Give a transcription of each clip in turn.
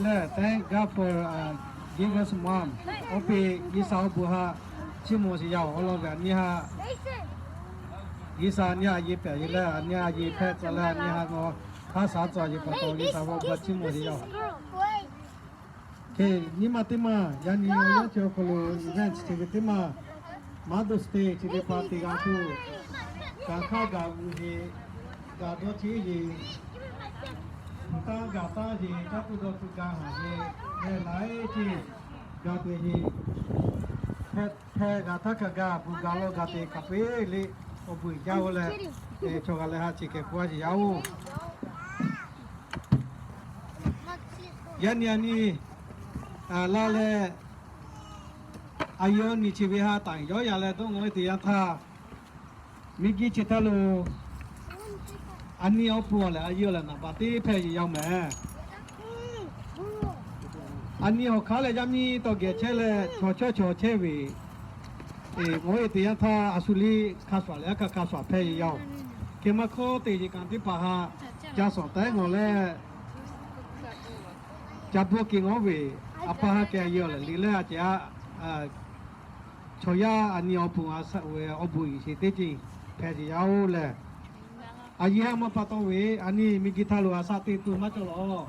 Thank God for, uh, give us mom. Oˇ ve G'uiˬsha awˬ bon htaꞈ chiˇ mvuh sheˍ yaˇ-oˬ. Awˬ lawn ve a nyi htaꞈ G'uiˬsha a nyi htaꞈ yehˬ pehˍ ve leh, a nyi htaꞈ yehˬ hpehꞈ tcuh leh, a nyi htaꞈ ngaˬ hk'a sha tcuh ve pa taw, G'uiˬsha awˬ bon htaꞈ chiˇ mvuh sheˍ yaˇ-oˬ. Hk'e nyi ma teˇ maˇ yaꞈ nyi awˬ yawˇ chi awˬ hk'aw lo event chi ve teˇ maˇ, Mother's Day chi ve pa te g'a tuˬ, gaˬ hk'aˇ gaˬ g'uiˬ sheˍ, gaˬ dawˇ cheˇ sheˍ, tuꞈ tanˇ gaˬ tanˇ sheˍ, caˇ tuˬ dawˇ tuˬ gaˬ haˍ sheˍ, leh laiˉ ceuˬ gaˬ te sheˍ, hpehꞈ g'a htaˇ kaꞈ gaˬ, bvuhꞈ gaˬ lawˬ gaˬ te kaꞈ peˇ le, awˬ bon jaˇ-oˬ leh, chaw g'a leh ha chi kehˬ k'oˆ a sheˍ yaˇ-oˬ. Yaꞈ nyi a nyi laˇ leh, a yawˇ nyi chi ve htaꞈ taˍ yawˇ yaꞈ leh dawˇ ngaˬ ve teˇ yanˇ htaˇ, miˬguiˬ chi htaˇ lo a nyi awˬ pon lehˬ, a yawˇ lehˬ naˍ baˬ teˇ hpehꞈ ve yaˇ mehˍ. A nyi awˬ hk'aˇ leh yaˇ miˇ tawˇ geh chehˇ leh, chaw chawˇ chaw chehˇ ve, ngaˬ ve teˇ yanˇ htaˇ a shu liˇ hk'a shuˍ leh a hk'a hk'a shuˍ hpehꞈ ve yaˇ-oˬ. Hk'e maˇ hkawˇ te yeˬ kaꞈ teˇ hpaˍ htaꞈ ca shawˍ taiˉ ngawˬ leh, ca bvuhˇ ke ngawˉ ve, a pa ha keh a yawˇ lehˬ liꞈ leh a ceh a, chaw yaˇ a nyi awˬ pon a shaꞈ ve awˬ bon uiˍ sheˍ teˇ ceuˬ hpehꞈ sheˍ yaˇ-oˬ lehˬ, a yehˬ ha maˇ pa taw ve, a nyi miˬguiˬ htaˇ lo a shaꞈ teꞈ tuˬ maˇ cawˬ lawˬ.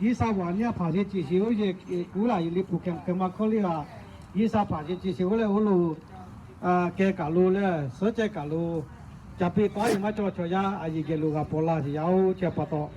G'uiˬsha a nyi a hpaˍ sheˍ ciˬ sheˍ oˇ yehˬ kuˉ laˬ yeˬ liꞈ hpu kehˬ hk'e maˇ hkawˇ liˇ a, G'uiˬsha hpaˍ sheˍ ciˬ sheˍ oˇ leh oˇ lo kehˬ kaˬ lo leh suhˉ cehˇ kaˬ lo, ca peꞈ taˉ ve maˇ cawˬ, chaw yaˇ a yehˬ geh lo g'a paw laˇ sheˍ yaˇ-oˬ. Chi pa taw,